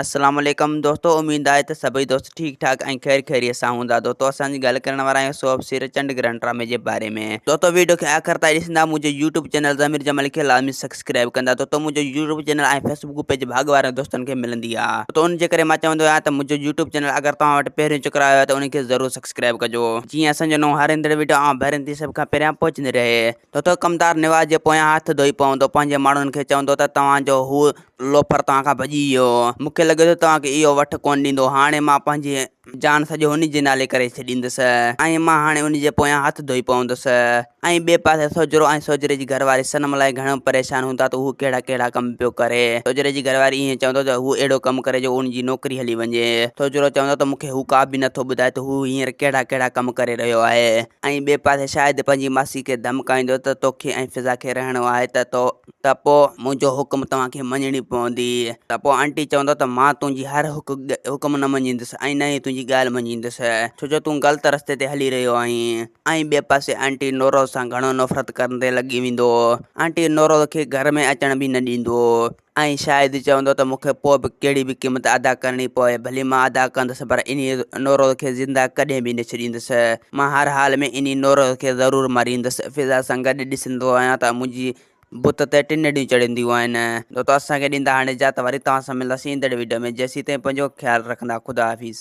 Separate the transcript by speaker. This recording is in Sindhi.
Speaker 1: السلام عليڪم دوستو اميد آهي ته سڀئي دوست ٺيڪ ٺاڪ ۽ خير خيريت سان هوندا دوستو اسان جي ڳالهه ڪرڻ وارا آهيون سوپ سيريل چنڊ گرهڻ ڊرامي جي باري ۾ دوستو ويڊيو کي آخر تائين ڏسندا منهنجو يوٽيوب چينل ضمير جمالي کي لازمي سبسڪرائب ڪندا دوستو منهنجو يوٽيوب چينل ۽ فيسبوڪ پيج ڀاڳ وارن دوستن کي ملندي آهي دوستو ان جي ڪري مان چوندو آهيان ته منهنجو يوٽيوب چينل اگر توهان وٽ پهريون چڪر آيو آهي ته ان کي ضرور سبسڪرائب ڪجو جيئن اسان جو نئون هر ايندڙ ويڊيو اوهان ڀرين تي سڀ کان پهريان پهچندي رهي دوستو ڪمدار نواز جي پويان هٿ ڌوئي پوندو پنهنجي ماڻهن کي چوندو ته توهان جو هو لوفر توهان کان ڀڄي ويو. مون کي لڳي ٿو توهان کي اهو وٺ ڪونه ڏيندو. هاڻي مان پنهنجي جان سڄو هن جي نالي ڪري ڇڏيندس ۽ مان هاڻي ان جي پويان هٿ ڌوئي پوندس. ۽ ٻئي پاسي سوجهرو ۽ سوجهري جي گهر واري صنم لاء گهڻو پريشان هوندا ته هو ڪهڙا ڪهڙا ڪم پيو ڪري. سوجهري جي گهر واري ائين چوندو ته هو اهڙو ڪم ڪري جو ان جي نوڪري هلي وڃي. سوجهرو چوندو ته مون کي هو ڪا به نٿو ٻڌائي ته هو هينئر ڪهڙا ڪهڙا ڪم ڪري رهيو آهي. ۽ ٻئي پاسي شاهد پنهنجي ماسي کي ڌمڪائيندو ته توکي ۽ فضا کي رهڻو آهي ته تو ته پوء منهنجو حڪم توهان کي مڃڻي پوندي. ته پوء آنٽي چوندو ته مان تنهنجي هر هڪ حڪم نه مڃيندس ۽ نه ئي تنهنجي ڳالهه مڃيندس، ڇو جو تون غلط رستي تي هلي رهيو آهين. ۽ ٻئي پاسي آنٽي نوروز سان گهڻو نفرت ڪندي لڳي ويندو. آنٽي نوروز کي گهر ۾ اچڻ به نه ڏيندو. ۽ شايد چوندو ته مون کي پوء به ڪهڙي به قيمت ادا ڪرڻي پوي ڀلي مان ادا ڪندس پر انهي نوروز کي زنده ڪڏهن به نه ڇڏيندس. مان هر حال ۾ انهي نوروز کي ضرور ماريندس. فضا سان گڏ ڏسندو آهيان ته منهنجي بت تي ٽنڊڙيون چڙهنديون آهن. دوستو اسان کي ڏيندا هاڻي اجازت وري توهان سان ملنداسين ايندڙ ويڊيو ۾ جيسين تائين پنهنجو خيال رکندا خدا حافظ.